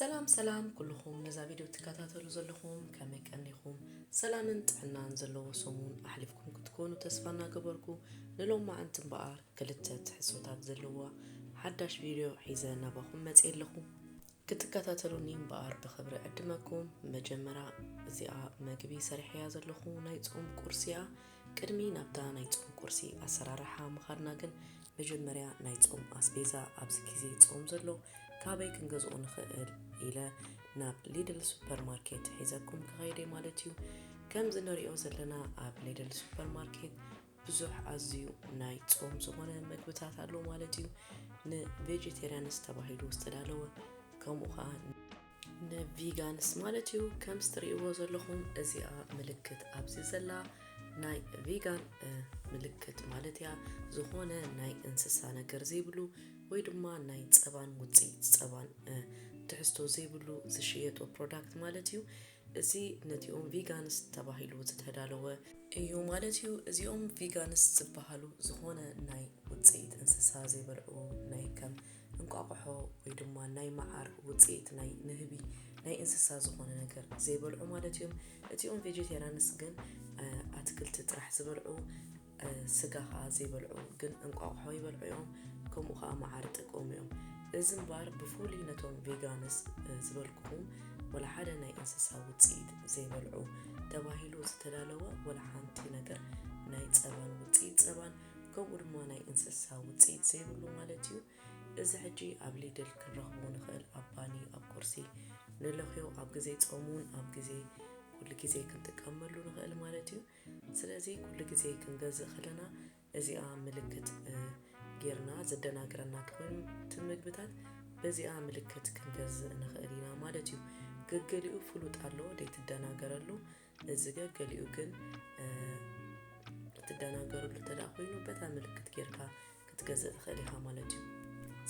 ሰላም ሰላም ኩልኹም ነዛ ቪድዮ ትከታተሉ ዘለኹም፣ ከመይ ቀኒኹም? ሰላምን ጥዕናን ዘለዎ ሰሙን ኣሕሊፍኩም ክትኮኑ ተስፋ እናገበርኩ፣ ንሎማዓንቲ እምበኣር ክልተ ትሕዝቶታት ዘለዋ ሓዳሽ ቪድዮ ሒዘ ናባኹም መፅየ ኣለኹ። ክትከታተሉኒ እምበኣር ብኽብሪ ዕድመኩም። መጀመርያ እዚኣ መግቢ ሰሪሐያ ዘለኹ ናይ ጾም ቁርሲ እያ። ቅድሚ ናብታ ናይ ጾም ቁርሲ ኣሰራርሓ ምኻድና ግን መጀመርያ ናይ ጾም ኣስቤዛ ኣብዚ ግዜ ጾም ዘሎ ካበይ ክንገዝኦ ንኽእል ኢለ ናብ ሊድል ሱፐርማርኬት ሒዘኩም ክኸይደ ማለት እዩ። ከምዚ ንሪኦ ዘለና ኣብ ሊድል ሱፐርማርኬት ብዙሕ ኣዝዩ ናይ ጾም ዝኾነ መግብታት ኣሎ ማለት እዩ። ንቬጀቴርያንስ ተባሂሉ ዝተዳለወ ከምኡ ኸዓ ንቪጋንስ ማለት እዩ። ከም ትሪእዎ ዘለኹም እዚኣ ምልክት ኣብዚ ዘላ ናይ ቪጋን እ፣ ምልክት ማለት እያ። ዝኾነ ናይ እንስሳ ነገር ዘይብሉ ወይ ድማ ናይ ጸባን ውጽኢት ጸባን እ፣ ትሕዝቶ ዘይብሉ ዝሽየጡ ፕሮዳክት ማለት እዩ። እዚ ነቲኦም ቪጋንስ ተባሂሉ ዝተዳለወ እዩ ማለት እዩ። እዚኦም ቪጋንስ ዝበሃሉ ዝኾነ ናይ ውጽኢት እንስሳ ዘይበልዑ፣ ናይ ከም እንቋቑሖ ወይ ድማ ናይ መዓር ውጽኢት፣ ናይ ንህቢ፣ ናይ እንስሳ ዝኾነ ነገር ዘይበልዑ ማለት እዮም። እቲኦም ቬጀቴርያንስ ግን እ፣ ኣትክልቲ ጥራሕ ዝበልዑ፣ እ፣ ስጋ ኸዓ ዘይበልዑ፣ ግን እንቋቑሖ ይበልዑ እዮም፣ ከምኡ ኸዓ መዓር ይጥቀሙ እዮም። እዚ እምበኣር ብፍሉይ ነቶም ቬጋንስ እ፣ ዝበልኩኹም ወላ ሓደ ናይ እንስሳ ውጽኢት ዘይበልዑ ተባሂሉ ዝተዳለወ ወላ ሓንቲ ነገር ናይ ጸባን ውጽኢት ጸባን ከምኡ ድማ ናይ እንስሳ ውጽኢት ዘይብሉ ማለት እዩ። እዚ ሕጂ ኣብ ሊድል ክንረኽቦ ንኽእል፣ ኣብ ባኒ፣ ኣብ ቁርሲ ንለኽዮ፣ ኣብ ግዜ ጾም እውን ኣብ ግዜ ኩሉ ግዜ ክንጥቀመሉ ንኽእል ማለት እዩ። ስለዚ ኩሉ ግዜ ክንገዝእ ከለና እዚኣ ምልክት እ፣ ጌርና ዘደናግረና ተኾይኑ እቲ ምግብታት በዚኣ ምልክት ክንገዝእ ንኽእል ኢና ማለት እዩ። ገገሊኡ ፍሉጥ ኣሎ ዘይትደናገረሉ፣ እዚ ገገሊኡ ግን እ፣ ትደናገረሉ እንተ ደኣ ኮይኑ በታ ምልክት ጌርካ ክትገዝእ ትኽእል ኢኻ ማለት እዩ።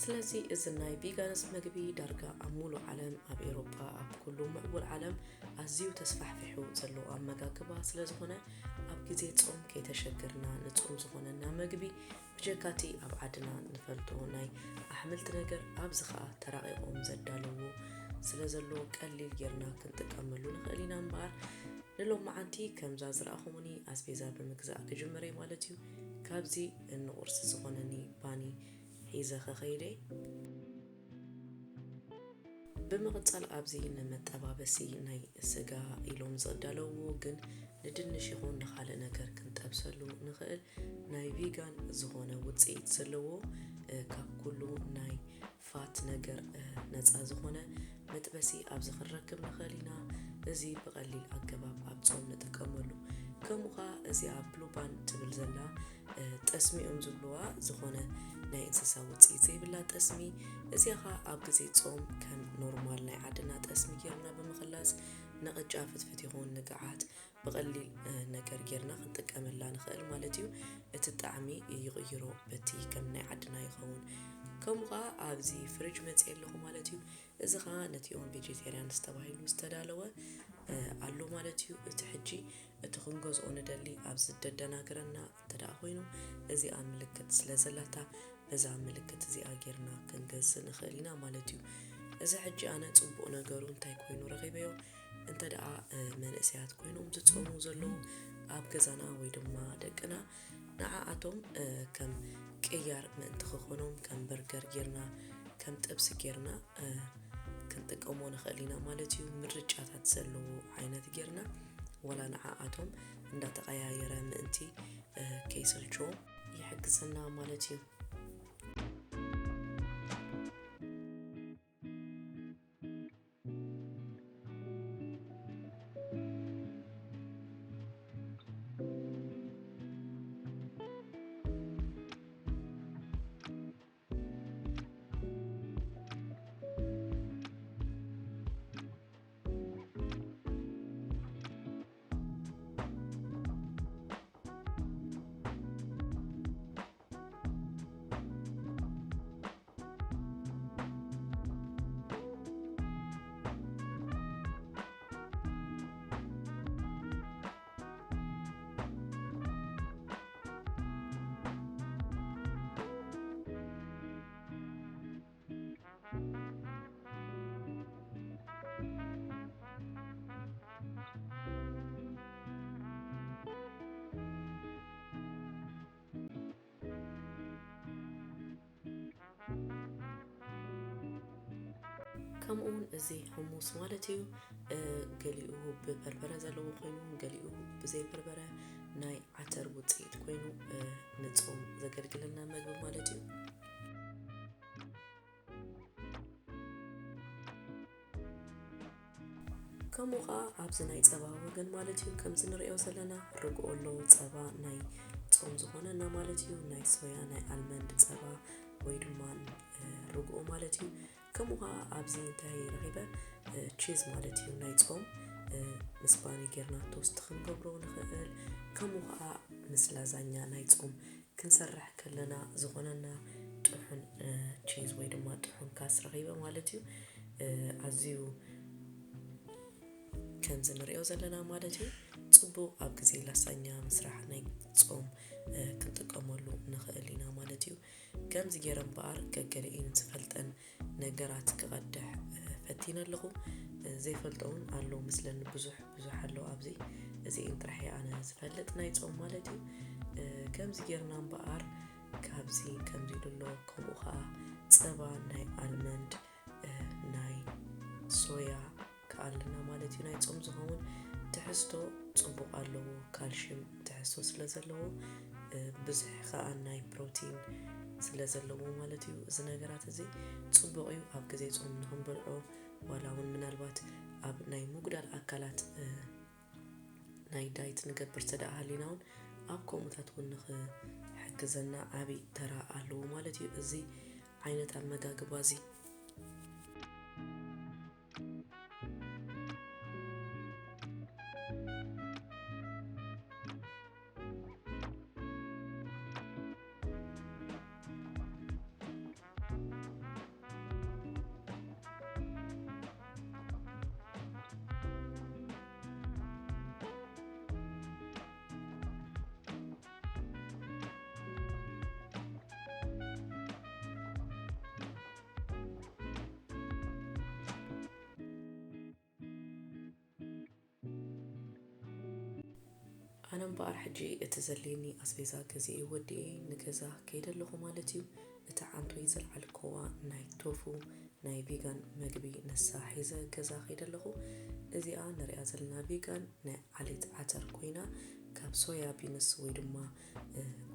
ስለዚ እዚ ናይ ቪጋንስ መግቢ ዳርጋ ኣብ ሙሉእ ዓለም፣ ኣብ ኤውሮጳ፣ ኣብ ኩሉ ምዕቡል ዓለም ኣዝዩ ተስፋሕፊሑ ዘሎ ኣመጋግባ ስለ ዝኾነ ኣብ ግዜ ጾም ከይተሸገርና ንጹር ዝኾነና መግቢ ብጀካቲ ኣብ ዓድና ንፈልጦ ናይ ኣሕምልቲ ነገር ኣብዚ ኸኣ ተራቒቖም ዘዳለዉ ስለ ዘሎ ቀሊል ጌርና ክንጥቀመሉ ንኽእል ኢና እምበኣር ንሎማዓንቲ ከምዛ ዝረኣኹምኒ ኣስቤዛ ብምግዛእ ክጅምር እየ ማለት እዩ። ካብዚ ንቁርሲ ዝኾነኒ ባኒ ሒዘ ኸኸይደ። ብምቕጻል ኣብዚ ንመጠባበሲ ናይ ስጋ ኢሎም ዝዳለዉ ግን ንድንሽ ይኹን ንኻልእ ነገር ክንጠብሰሉ ንኽእል ናይ ቪጋን ዝኾነ ውጽኢት ዘለዎ እ፣ ካብ ኩሉ ናይ ፋት ነገር እ፣ ነጻ ዝኾነ መጥበሲ ኣብዚ ክንረክብ ንኽእል ኢና። እዚ ብቐሊል ኣገባብ ኣብ ጾም ንጥቀመሉ። ከምኡ ኸኣ እዚኣ ብሉባን ትብል ዘላ እ፣ ጠስሚ እዮም ዝብልዋ፣ ዝኾነ ናይ እንስሳ ውጽኢት ዘይብላ ጠስሚ። እዚኣ ኸኣ ኣብ ግዜ ጾም ከም ኖርማል ናይ ዓድና ጠስሚ ጌርና ብምኽላስ ንቕጫ ፍትፍት ይኹን ንገዓት ብቐሊል እ፣ ነገር ጌርና ክንጥቀመላ ንኽእል ማለት እዩ። እቲ ጣዕሚ ይቕይሮ፣ በቲ ከም ናይ ዓድና ይኸውን። ከምኡ ኸኣ ኣብዚ ፍሪጅ መጽየ ኣለኹ ማለት እዩ። እዚ ኸኣ ነቲ ኦን ቬጀቴርያንስ ተባሂሉ ዝተዳለወ እ፣ ኣሎ ማለት እዩ። እቲ ሕጂ እቲ ክንገዝኦ ንደሊ ኣብዚ ደደናግረና እንተ ደኣ ኮይኑ እዚኣ ምልክት ስለ ዘላታ በዛ ምልክት እዚኣ ጌርና ክንገዝእ ንኽእል ኢና ማለት እዩ። እዚ ሕጂ ኣነ ጽቡቕ ነገሩ እንታይ ኮይኑ ረኺበዮ? እንተ ደኣ እ፣ መንእሰያት ኮይኖም ዝጾሙ ዘለዉ ኣብ ገዛና ወይ ድማ ደቅና ንዓኣቶም እ፣ ከም ቅያር ምእንቲ ክኾኖም ከም በርገር ጌርና ከም ጥብሲ ጌርና እ፣ ክንጥቀሞ ንኽእል ኢና ማለት እዩ። ምርጫታት ዘለዎ ዓይነት ጌርና ዋላ ንዓኣቶም እንዳተቐያየረ ምእንቲ እ፣ ከይሰልችዎም ይሕግዘና ማለት እዩ። ከምኡውን እዚ ሕሙስ ማለት እዩ። ገሊኡ ብበርበረ ዘለዎ ኮይኑ፣ ገሊኡ ብዘይ በርበረ ናይ ዓተር ውፅኢት ኮይኑ ንፆም ዘገልግለና መግቢ ማለት እዩ። ከምኡ ከዓ ኣብዚ ናይ ፀባ ወገን ማለት እዩ። ከምዚ ንሪኦ ዘለና ርግኦ ኣሎ፣ ፀባ ናይ ፆም ዝኾነና ማለት እዩ። ናይ ሶያ፣ ናይ ኣልመንድ ፀባ ወይ ድማ ርግኦ ማለት እዩ። ከምኡ ከዓ ኣብዚ እንታይ ረኺበ? ቺዝ ማለት እዩ። ናይ ፆም ምስ ባኒ ጌርና ቶስት ክንገብሮ ንኽእል። ከምኡ ከዓ ምስ ላዛኛ ናይ ፆም ክንሰርሕ ከለና ዝኾነና ጥሑን ቺዝ ወይ ድማ ጥሑን ካስ ረኺበ ማለት እዩ። ኣዝዩ ከምዚ ንሪኦ ዘለና ማለት እዩ። ፅቡቕ ኣብ ግዜ ላሳኛ ምስራሕ ናይ ፆም ክንጥቀመሉ ንኽእል ኢና ማለት እዩ። ከምዚ ገይረ እምበኣር ገገለኢን ዝፈልጠን ነገራት ክቐድሕ ፈቲነ ኣለኹ። ዘይፈልጦ እውን ኣሎ ምስለኒ ብዙሕ ብዙሕ ኣሎ ኣብዚ። እዚኤን ጥራሕ እየ ኣነ ዝፈልጥ ናይ ፆም ማለት እዩ። ከምዚ ጌርና እምበኣር ካብዚ ከምዚ ኢሉ ኣሎ። ከምኡ ከዓ ፀባ ናይ ኣልመንድ ናይ ሶያ ክኣልና ማለት እዩ። ናይ ፆም ዝኸውን ትሕዝቶ ፅቡቕ ኣለዎ፣ ካልሽየም ትሕዝቶ ስለ ዘለዎ ብዙሕ ከዓ ናይ ፕሮቲን ስለ ዘለዎ ማለት እዩ። እዚ ነገራት እዚ ፅቡቕ እዩ ኣብ ግዜ ፆም ንክንበልዖ፣ ዋላ እውን ምናልባት ኣብ ናይ ምጉዳል ኣካላት ናይ ዳይት ንገብር ተደኣ ሃሊና እውን ኣብ ከምኡታት እውን ንክሕግዘና ዓብዪ ተራ ኣለዎ ማለት እዩ። እዚ ዓይነት ኣመጋግባ እዚ ኣነ እምበኣር ሕጂ እቲ ዘድልየኒ ኣስቤዛ ገዚኤ ወዲኤ ንገዛ ከይደ ኣለኹ ማለት እዩ። እታ ዓንቶይ ዘልዓልክዋ ናይ ቶፉ ናይ ቪጋን መግቢ ንሳ ሒዘ ገዛ ከይደ ኣለኹ። እዚኣ ንሪኣ ዘለና ቪጋን ናይ ዓሌት ዓተር ኮይና ካብ ሶያ ቢንስ ወይ ድማ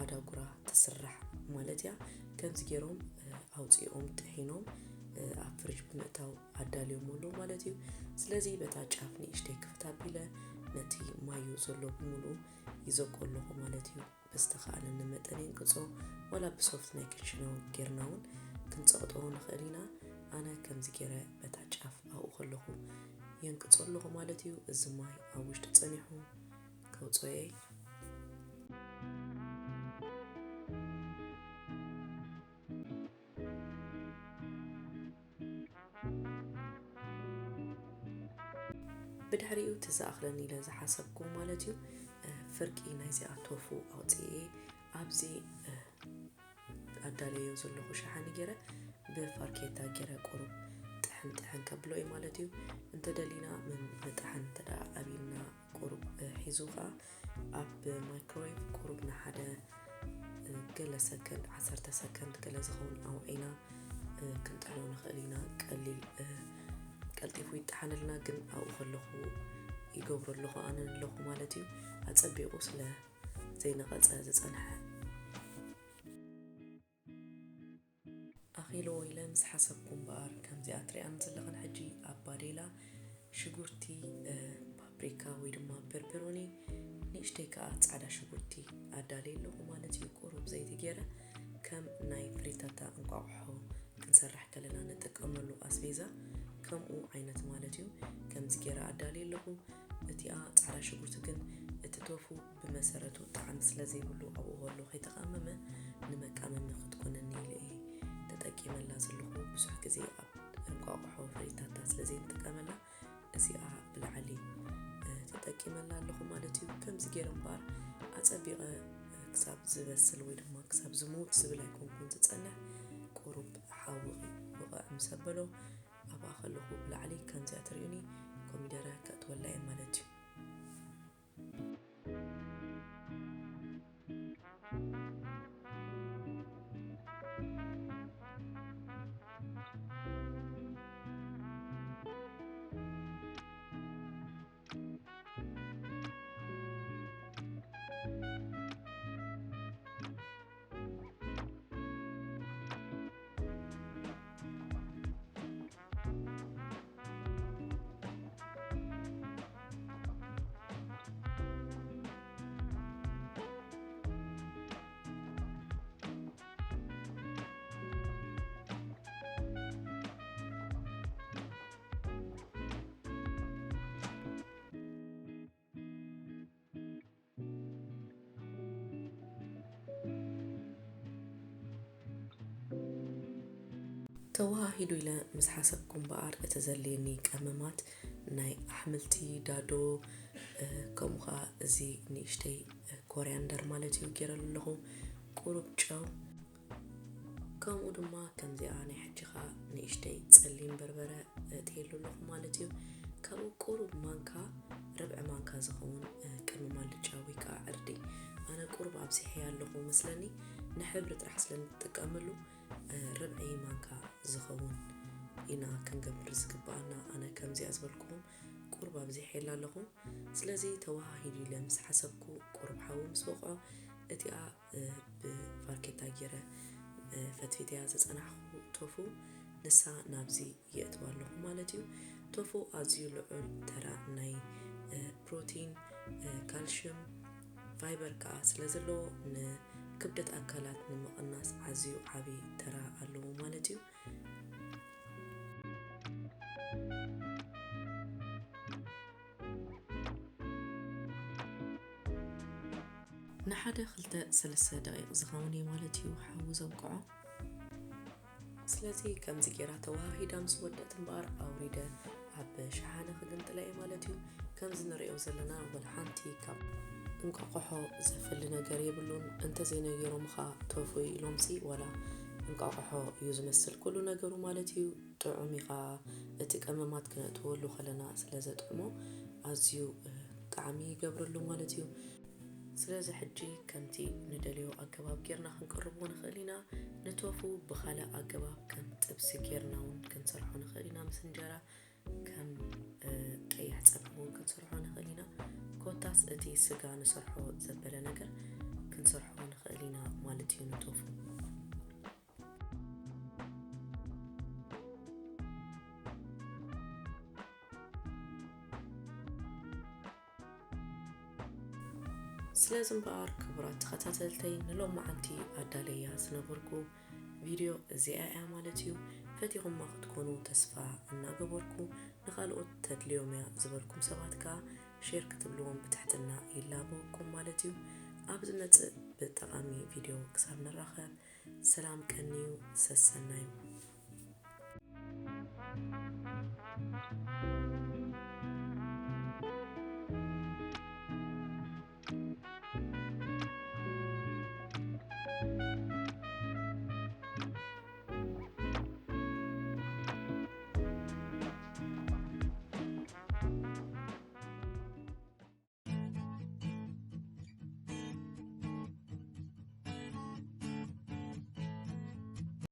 ኣዳጉራ ትስራሕ ማለት እያ። ከምዚ ገይሮም ኣውፂኦም ጥሒኖም ኣብ ፍሪጅ ብምእታው ኣዳልዮም ኣለዉ ማለት እዩ። ስለዚ በታ ጫፍ ንእሽተይ ክፍት ኣቢለ ነቲ ማዩ ዘሎ ብምሉኡ ይዘቆ ኣለኹ ማለት እዩ። ብዝተኻእለኒ መጠን የንቅጾ፣ ዋላ ብሶፍት ናይ ክንሽኖ ጌርና እውን ክንጸቕጦ ንኽእል ኢና። ኣነ ከምዚ ገይረ በታ ጫፍ ኣብኡ ከለኹ የንቅጾ ኣለኹ ማለት እዩ። እዚ ማይ ኣብ ውሽጢ ጸኒሑ ከውጽኦ እየ። ብድሕሪኡ እቲ ዝኣኽለኒ ኢለ ዝሓሰብኩ ማለት እዩ፣ እ፣ ፍርቂ ናይዚኣ ቶፉ ኣውፅኤ ኣብዚ፣ እ፣ ኣዳለዮ ዘለኹ ሸሓኒ ገይረ ብፋርኬታ ገይረ ቁሩብ ጥሕን ጥሕን ከብሎ እዩ ማለት እዩ። እንተደሊና ምን-፣ ምጥሓን እንተ ደኣ ኣብልና ቁሩብ፣ እ፣ ሒዙ ኸኣ ኣብ ማይክሮዌቭ ቁሩብ ንሓደ፣ እ፣ ገለ ሰከንድ፣ ዓሰርተ ሰከንድ ገለ ዝኸውን ኣውዒና፣ እ፣ ክንጥሕኖ ንኽእል ኢና። ቀሊል፣ እ፣ ቀልጢፉ ይጠሓነልና፣ ግን ኣብኡ ከለኹ ይገብሮ ኣለኹ፣ ኣነ ኣለኹ ማለት እዩ። ኣጸቢቑ ስለ ዘይነቐጸ ዝጸንሐ። ኣኺልዎ ኢለ ምስ ሓሰብኩ እምበኣር፣ ከምዚኣ ትሪኣን ዘለኽን ሕጂ ኣብ ባዴላ ሽጉርቲ፣ እ፣ ፓፕሪካ ወይ ድማ በርበሮኒ፣ ንእሽተይ ከኣ ጻዕዳ ሽጉርቲ ኣዳልየ ኣለኹ ማለት እዩ። ቁሩብ ዘይቲ ገይረ ከም ናይ ፍሪታታ እንቋቑሖ ክንሰርሕ ከለና ንጥቀመሉ ኣስቤዛ ከምኡ ዓይነት ማለት እዩ። ከምዚ ገይረ ኣዳልየ ኣለኹ። እቲኣ ጻዕዳ ሽጉርቲ ግን እቲ ቶፉ ብመሰረቱ ጣዕሚ ስለ ዘይብሉ ኣብኡ ከሎ ከይተቃመመ ንመቃመሚ ክትኮነኒ ኢለ እየ ተጠቂመላ ዘለኹ። ብዙሕ ግዜ ኣብ እንቋቑሖ ፍሪታታ ስለ ዘይንጥቀመላ እዚኣ ብላዕሊ፣ እ፣ ተጠቂመላ ኣለኹ ማለት እዩ። ከምዚ ገይረ እምበኣር ኣጸቢቐ፣ እ፣ ክሳብ ዝበስል ወይ ድማ ክሳብ ዝሙት ዝብል ኣይኮንኩን ዝጸንሕ። ቁሩብ ሓዊ ውቕዕ ምስ ኣበሎ ኣብኣ ከለኹ ብላዕሊ ከምዚኣ ትርእዩኒ ኮሚደረ ከእትወላ እየ ማለት እዩ። ተወሃሂዱ ኢለ ምስ ሓሰብኩ እምበኣር፣ እቲ ዘድልየኒ ቀመማት ናይ ኣሕምልቲ ዳዶ፣ እ፣ ከምኡ ኸዓ እዚ ንእሽተይ፣ እ፣ ኮርያንደር ማለት እዩ፣ ገይረሉ ኣለኹ። ቁሩብ ጨው፣ ከምኡ ድማ ከምዚኣ ናይ ሕጂ ኸዓ ንእሽተይ ጸሊም በርበረ እእትየሉ ኣለኹ ማለት እዩ። ካብኡ ቁሩብ ማንካ፣ ርብዒ ማንካ ዝኸውን፣ እ፣ ቀመም ኣልጫ ወይ ከዓ ዕርዲ። ኣነ ቁሩብ ኣብዚሐያ ኣለኹ መስለኒ፣ ንሕብሪ ጥራሕ ስለ ንጥቀመሉ፣ እ፣ ርብዒ ማንካ ዝኸውን ኢና ክንገብር ዝግብኣና። ኣነ ከምዚኣ ዝበልኩኹም ቁሩብ ኣብዚሐላ ኣለኹ። ስለዚ ተወሃሂዱ ኢለ ምስ ሓሰብኩ፣ ቁሩብ ሓዊ ምስ በቕዖ፣ እቲኣ፣ እ፣ ብፋርኬታ ገይረ፣ እ፣ ፈትፊተያ ዝጸናሕኩ ቶፉ፣ ንሳ ናብዚ የእትዋ ኣለኹ ማለት እዩ። ቶፉ ኣዝዩ ልዑል ተራ ናይ፣ እ፣ ፕሮቲን፣ እ፣ ካልሽየም፣ ፋይበር ከኣ ስለ ዘለዎ፣ ንክብደት ኣካላት ንምቕናስ ኣዝዩ ዓቢ ተራ ኣለዎ ማለት እዩ። ንሓደ ክልተ ሰለስተ ደቂቕ ዝኸውን እዩ ማለት እዩ ሓዊ ዘውቅዖ። ስለዚ ከምዚ ገይራ ተወሃሂዳ ምስ ወደእት እምበኣር፣ ኣውሪደ ኣብ ሸሓነ ክግንጥላ እየ ማለት እዩ። ከምዚ ንሪኦ ዘለና፣ ወላ ሓንቲ ካብ እንቋቑሖ ዘፍሊ ነገር የብሉን። እንተዘይነጊሮምኻ ቶፉ ኢሎምሲ፣ ዋላ እንቋቑሖ እዩ ዝመስል ኩሉ ነገሩ ማለት እዩ። ጥዑም እዩ ኸዓ፣ እቲ ቀመማት ክነእትወሉ ከለና ስለ ዘጥዕሞ፣ ኣዝዩ፣ እ፣ ጣዕሚ ይገብረሉ ማለት እዩ። ስለዚ ሕጂ ከምቲ ንደልዮ ኣገባብ ጌርና ክንቅርቦ ንኽእል ኢና። ንቶፉ ብኻልእ ኣገባብ ከም ጥብሲ ጌርና እውን ክንሰርሖ ንኽእል ኢና፣ ምስ እንጀራ ከም፣ እ፣ ቀይሕ ጸብሒ እውን ክንሰርሖ ንኽእል ኢና። ኮታስ እቲ ስጋ ንሰርሖ ዘበለ ነገር ክንሰርሖ ንኽእል ኢና ማለት እዩ ንቶፉ። ስለዚ እምበኣር ክቡራት ተኸታተልተይ፣ ንሎማዓንቲ ኣዳለያ ዝነበርኩ ቪድዮ እዚኣ እያ ማለት እዩ። ፈቲኹማ ክትኮኑ ተስፋ እናገበርኩ፣ ንኻልኦት ተድልዮም እያ ዝበልኩም ሰባት ከኣ ሼር ክትብልዎም ብትሕትና ይላበወኩም ማለት እዩ። ኣብ ዝመጽእ ብጠቓሚ ቪድዮ ክሳብ ንራኸብ፣ ሰላም ቀንዩ፣ ሰሰናዩ።